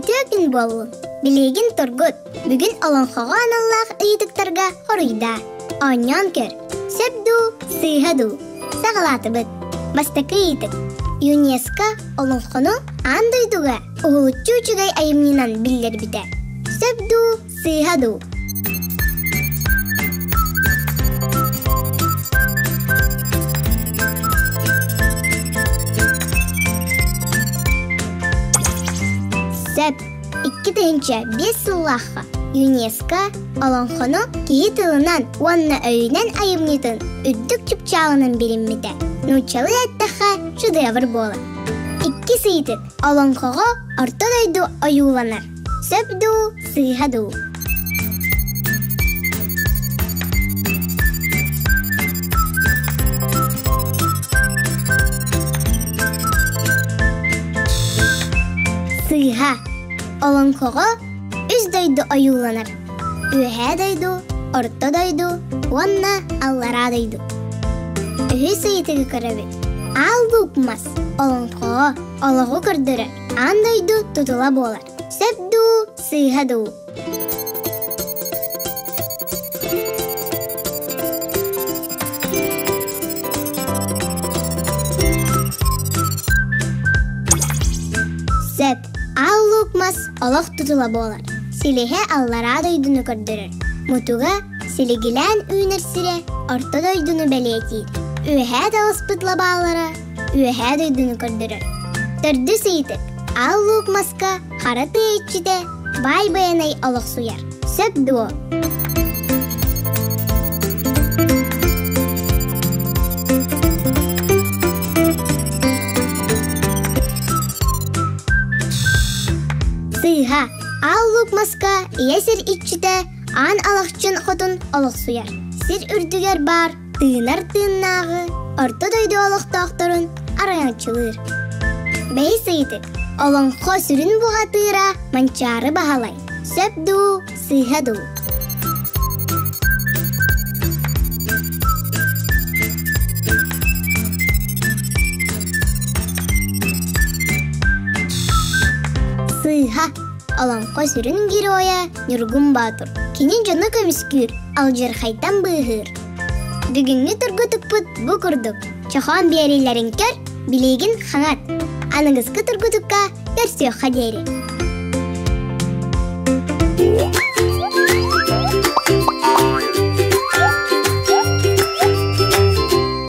Үтүө күн буоллун! Билигин тургут, бүгүн олоҥхоҕо аналлаах ыйытыктарга хоруйдаа. Оонньоон көр, сөп дуу, сыыһа дуу? Саҕалаатыбыт. Бастакы ыйытык. ЮНЕСКО олоҥхону аан дойдуга уһулуччу үчүгэй айымньынан биллэрбитэ. Сөп дуу, сыыһа дуу? Сөп. 2005 сыллаахха ЮНЕСКО олоҥхону киһи тылынан уонна өйүнэн айымньытын үрдүк чыпчаалынан билиммитэ. Нууччалыы эттэххэ, шедевр буолар. Иккис ыйытык олоҥхоҕо орто дойду ойууланар. Сөп дуу, сыыһа дуу? Сыыһа. Олоҥхоҕо үс дойду ойууланар. Үөһээ дойду, Орто дойду уонна Аллараа дойду. Үһүс ыйытыгы көрөбүт. Аал луук мас олоҥхоҕо олоҕу көрдөрөр аан дойду тутула буолар. Сөп дуу, сыыһа дуу? Сөп. Аал луук мас олох тутула буолар. Силиһэ аллараа дойдуну көрдөрөр. Мутуга силигилээн үүнэр сирэ орто дойдуну бэлиэтиир. Үөһээ таласпыт лабаалара үөһээ дойдуну көрдөрөр. Төрдүс ыйытык. Аал луук маска хара тыа иччитэ баай байанай олохсуйар. Сөп дуо? Сыыһа, аал луук маска ийэ сир иччитэ аан алахчын хотун олохсуйар. Сир үрдүгэр баар тыынар тыыннааҕы орто дойду олохтоохторун араҥаччылыыр. Бэһис ыйытык. Олоҥхо сүрүн бухатыыра Манчаары Баһылай. Сөп дуу, сыыһа дуу? Сыыһа. Олоҥхо сүрүн геройа Ньургун Боотур. Кини дьону көмүскүүр, алдьархайтан быыһыыр. Бүгүҥҥү тургутукпут бу курдук. Чохоон биэриилэрин көр, билиигин хаҥат. Аныгыскы тургутукка көрсүөххэ диэри.